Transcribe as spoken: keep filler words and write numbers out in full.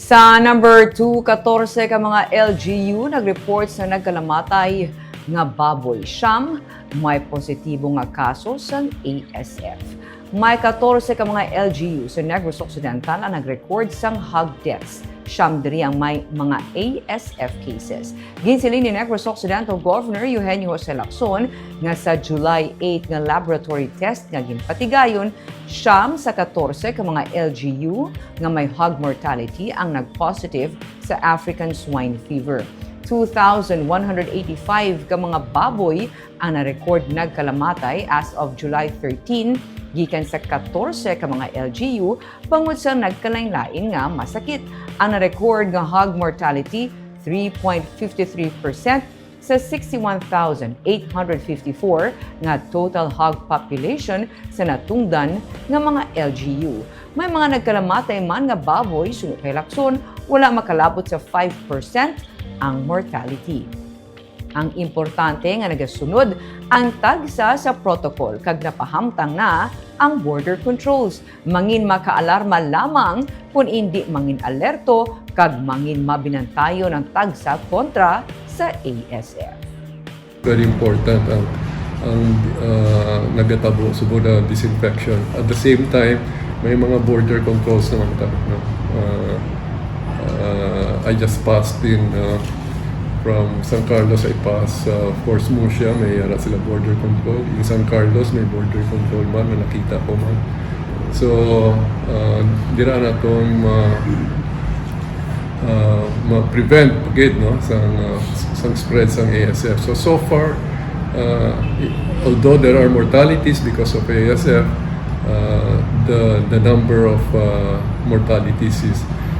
Sa number two, katorse ka mga L G U nag-report sa nagkalamatay nga baboy. Siyam may positibo nga kaso sang A S F. May katorse ka mga L G U sa Negros Occidental ang nag-record sang hog deaths. Siyam diri ang may mga A S F cases. Ginsiling ni Negros Occidental Governor Eugenio Jose Lacson nga sa July eight nga laboratory test nga ginpatigayon, siyam sa katorse ka mga L G U nga may hog mortality ang nag-positive sa African swine fever. Two thousand one hundred eighty-five ka mga baboy ang na-record nagkalamatay as of July thirteen, gikan sa katorse ka mga L G U bangod sa nagkalainlain nga masakit. Ang na-record nga hog mortality, three point fifty three percent sa sixty-one thousand eight hundred fifty-four nga total hog population sa natungdan nga mga L G U. May mga nagkalamatay man nga baboy, suno kay Lacson, wala makalabot sa five percent ang mortality. Ang importante nga nagasunod ang tagsa sa protocol kag napahamtang na ang border controls. Mangin makaalarma lamang kon indi mangin alerto kag mangin mabinantayon ang tagsa kontra sa A S F. Very important ang ang uh, nagatabo subong na disinfection. At the same time, may mga border controls naman ta, no? Uh, uh, I just passed in uh, from San Carlos, I pass uh, Fort Murcia, may ara sila border control. In San Carlos, may border control man na nakita ko man. So, uh, dira na itong uh, uh, ma-prevent pagid, no, sang uh, sang spread sang A S F. So so far, uh, although there are mortalities because of A S F, uh, the the number of uh, mortalities is